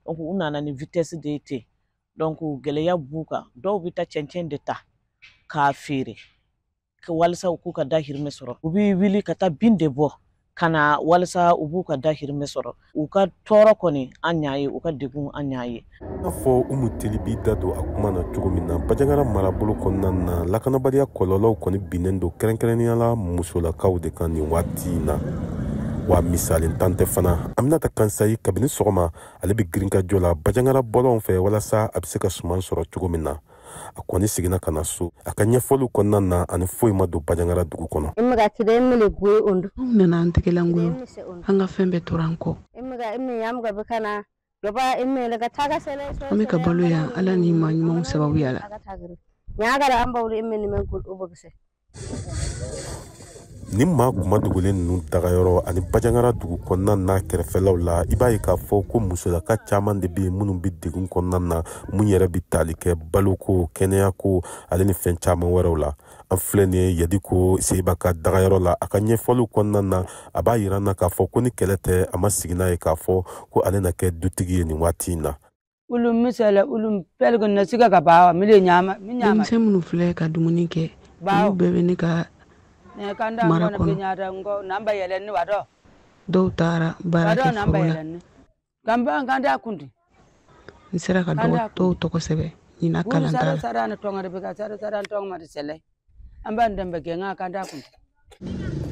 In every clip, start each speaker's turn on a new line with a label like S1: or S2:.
S1: Donc u nana ni vitesse de ye ten. Donc gɛlɛya b'u kan. Dɔw bɛ taa cɛncɛn de ta k'a feere walasa u k'u ka dahirimɛ sɔrɔ. U bɛ wuli ka taa bin de bɔ ka na walasa u b'u ka dahirimɛ sɔrɔ. U ka tɔɔrɔ kɔni an y'a ye, u ka degun an y'a ye.
S2: N'a fɔ Umu Teli b'i da don a kuma na cogo min na, Bandiagara marabolo kɔnɔna na, lakanabaliya kɔlɔlɔw kɔni binnen don kɛrɛnkɛrɛnnenya la musolakaw de kan nin waati in na. Wa misalentan tɛ fana. Aminata Kansayi, kabini sɔgɔma ale bɛ girinkajɔ la Bandiagara bɔlɔnw fɛ walasa a bɛ se ka suman sɔrɔ cogo min na. A kɔni seginna ka na so. A ka ɲɛfɔliw kɔnɔna na, ani foyi ma don Bandiagara dugu kɔnɔ.
S3: Anw nana an tɛgɛlankolon, an ka fɛn bɛɛ tora an kɔ. An bɛ ka balo yan Ala ni maa ɲumanw sababuya la.
S2: Ni maa kuma dogolen ninnu dagayɔrɔ ani Bandiagara dugu kɔnɔna n'a kɛrɛfɛlaw la, i b'a ye k'a fɔ ko musolaka caman de bɛ yen minnu bɛ degun kɔnɔna na, mun yɛrɛ bɛ tali kɛ baloko, kɛnɛyako ale ni fɛn caman wɛrɛw la. An filɛ nin ye Yadiko Seba ka dagayɔrɔ la. A ka ɲɛfɔliw kɔnɔna na, a b'a yira n na k'a fɔ ko ni kɛlɛ tɛ, a ma sigi n'a ye k'a fɔ ko ale na kɛ dutigi ye nin waati in na.
S3: Denmisɛn minnu filɛ ka dumuni kɛ, olu bɛɛ bɛ ne ka mara kɔnɔ. Dɔw taara baara kɛ foro la. N sera ka dɔw tɔgɔ sɛbɛn ɲinan kalanta la.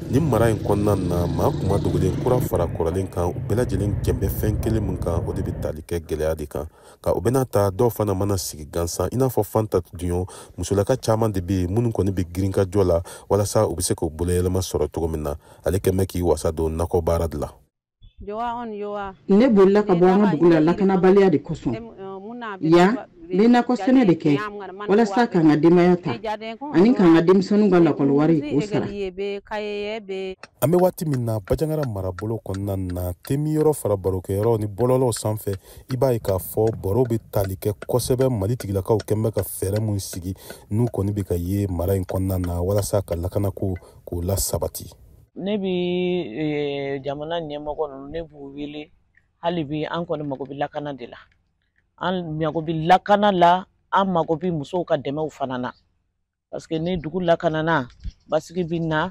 S2: Nin mara in kɔnɔna na, maa kuma dogolen kura fara kɔrɔlen kan, u bɛɛ lajɛlen jɛn bɛ fɛn kelen min kan, o de bɛ tali kɛ gɛlɛya de kan. Nka o bɛna ta, dɔw fana mana sigi gansan, i n'a fɔ Fanta Dunyo, musolaka caman de bɛ yen minnu kɔni bɛ girinkajɔ la walasa u bɛ se k'u boloyɛlɛma sɔrɔ cogo min na. Ale kɛn bɛ k'i wasa don nakɔ baara de la.
S4: Ne bolila ka bɔ an ka dugu la lakanabaliya de kosɔn. Yan, n bɛ nakɔ sɛnɛ de kɛ walasa k'an ka denbaya ta ani k'an ka denmisɛnninw ka lakɔli wari k'o sara.
S2: An bɛ waati min na, Bandiagara marabolo kɔnɔna na, temiyɔrɔ fara barokɛyɔrɔ ni bɔlɔlɔw sanfɛ, i b'a ye k'a fɔ baro bɛ tali kɛ kosɛbɛ. Mali tigilakaw kɛn bɛ ka fɛɛrɛ mun sigi n'u kɔni bɛ ka ye mara in kɔnɔna na walasa ka lakanako k'o lasabati.
S1: Ne bi jamana ɲɛmɔgɔ ninnu, ne b'u wele hali bi, an kɔni mago bɛ lakana de la. An mago bɛ lakana la, an mago bɛ musow ka dɛmɛw fana na. Parce que ni dugu lakanana, basigi bɛ na,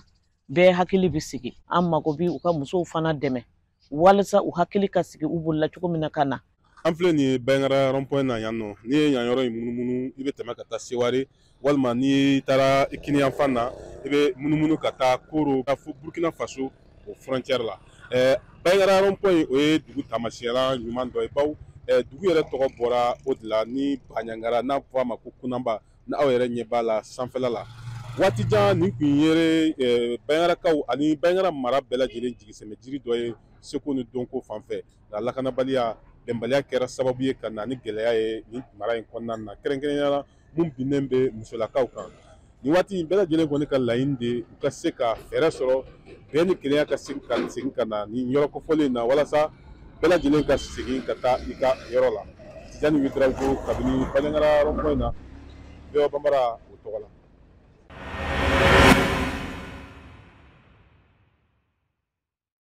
S1: bɛɛ hakili bɛ sigi. An mago bɛ u ka musow fana dɛmɛ walasa u hakili ka sigi u bolila cogo min na ka na.
S2: An filɛ nin ye Bandiagara rond-point na yan nɔ. N'i ye yan yɔrɔ in munumunu, i bɛ tɛmɛ ka taa Seware, walima n'i taara i kiniyanfan na, i bɛ munumunu ka taa Koro, ka fo Burkina Faso o frontière la. Bandiagara rond-point, o ye dugu taamasiyɛnla ɲuman dɔ ye, bawo dugu yɛrɛ tɔgɔ bɔra o de la ni Bandiagara, n'a fɔ a ma ko Kunanba, ni aw yɛrɛ ɲɛ b'a la sanfɛla la. Waati jan nin kun ye Bandiagarakaw ani Bandiagara mara bɛɛ lajɛlen jigisɛmɛ jiri dɔ ye seko ni dɔnko fan fɛ. Nka lakanabaliya, bɛnbaliya kɛra sababu ye ka na ni gɛlɛya ye nin mara in kɔnɔna na, kɛrɛnkɛrɛnnenya la mun binnen bɛ musolakaw kan. Nin waati in bɛɛ lajɛlen kɔni ka laɲini de u ka se ka fɛɛrɛ sɔrɔ, bɛn ni kelenya ka segin ka na nin yɔrɔ kofɔlen in na, walasa bɛɛ lajɛlen ka segin ka taa i ka yɔrɔ la. Tijani Ouedraogo, kabini Bandiagara rond-point na, VOA Bambara o tɔgɔ la.